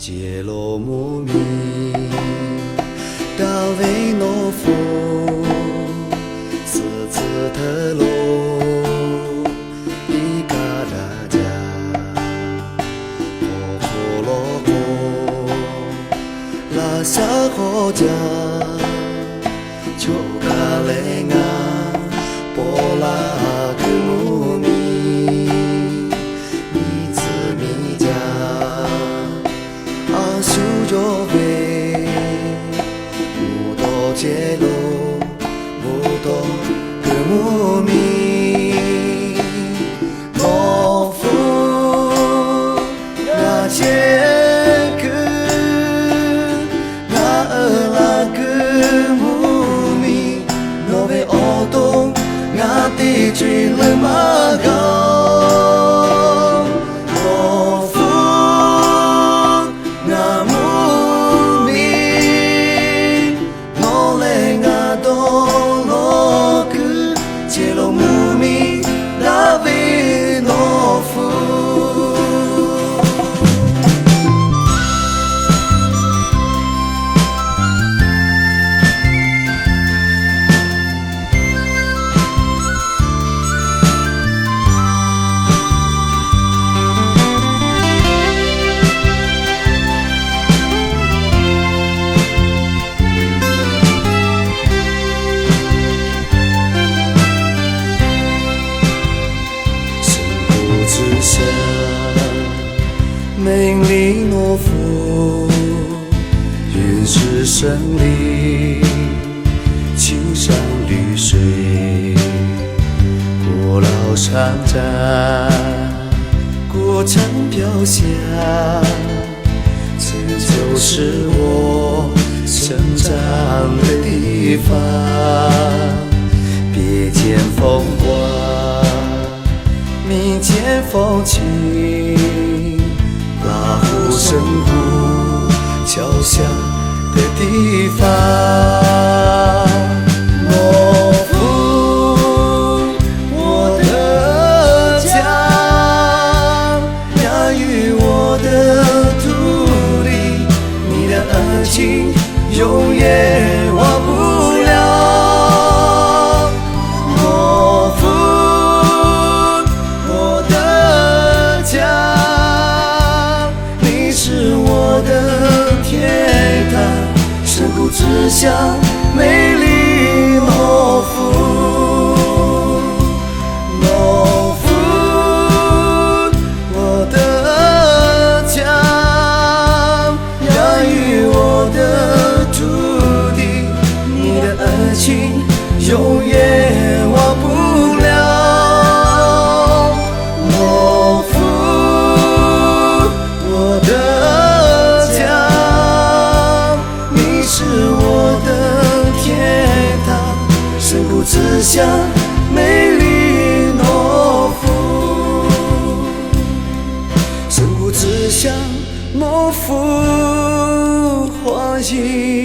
Ceuˬ lo mvuhˇ miˬ daꞈ ve nawˬ hpu, suhˍ tcuh hteuꞈ lo iˉ kaˆ daꞈ jaˇ. Awˬ hk'aw lo k'o, laꞈ shaˉ hk'aw jaˇ. Chaw kaˬ leh ngaˬ paw laˇ kuiˬ mvuhˇ miˬ, miˬ tcuhˉ miˬ jaˇ. A shu yawˇ ve mvuhˇ dawˇ chehˇ lo, mvuhˇ dawˇ kuiˬ mvuhˇ miˬ, nawˬ hpu ngaˬ chehˇ kuiˬ, ngaˬ uiˍ la kuiˬ mvuhˇ miˬ, nawˬ ve awˬ to ngaˬ teˇ co-e leuˉ maˇ g'a. Nawˬ hpu ngaˬ mvuhˇ miˬ, nawˬ lehˬ ngaˬ dawˇ law kuiˬ, ceuˬ lo mvuhˇ miˬ daꞈ ve nawˬ hpu. Suhˍ g'uˇ tcuhˉ shaˍ mengˬ liˇ nawˬ hpu, yuˬ zuhꞈ shehnˍ liˇ chiˇ shaˍ luˬ sheˍ, kuˬ laˇ shanˍ caˇ kuˬ chaˇ pyawˇ shiˍ-a. Ceuˬ cawˬ shiˍ g'awˇ shehˍ caˇ ve teˇ hpaˍ, pehˬ cehˬ fawˆ g'aˇ miˬ cehˬ fawˆ chi, laꞈ hoꞈ shehnˍ g'uˇ cawˬ shaˍ ve teˇ hpaˍ, nawˬ hpu g'awˬ dehꞈ caˇ, yaˇ yuˬ g'awˬ dehꞈ tuˬ liˇ, miˬ daꞈ chi yonˍ yehˬ g'aw puiˉ yaˇ. Nawˬ hpu g'awˬ dehꞈ caˇ, miˬ shiˍ g'awˬ dehꞈ hteˇ htaꞈ, suhˍ g'uˇ tcuhˉ shaˍ mehˍ liˇ nawˬ hpu. Nawˬ hpu g'awˬ dehꞈ caˇ, yaˇ yuˬ g'awˬ dehꞈ tuˬ liˇ, miˬ daꞈ chi yonˍ yehˬ g'aw puiˉ yaˇ. Nawˬ hpu g'awˬ dehꞈ caˇ, miˬ shiˍ g'awˬ dehꞈ hteˇ htaꞈ, suhˍ g'uˇ tcuhˉ shaˍ mehˍ liˇ nawˬ hpu. Suhˍ g'uˇ tcuhˉ shaˍ nawˬ hpu haꞈ yiˍ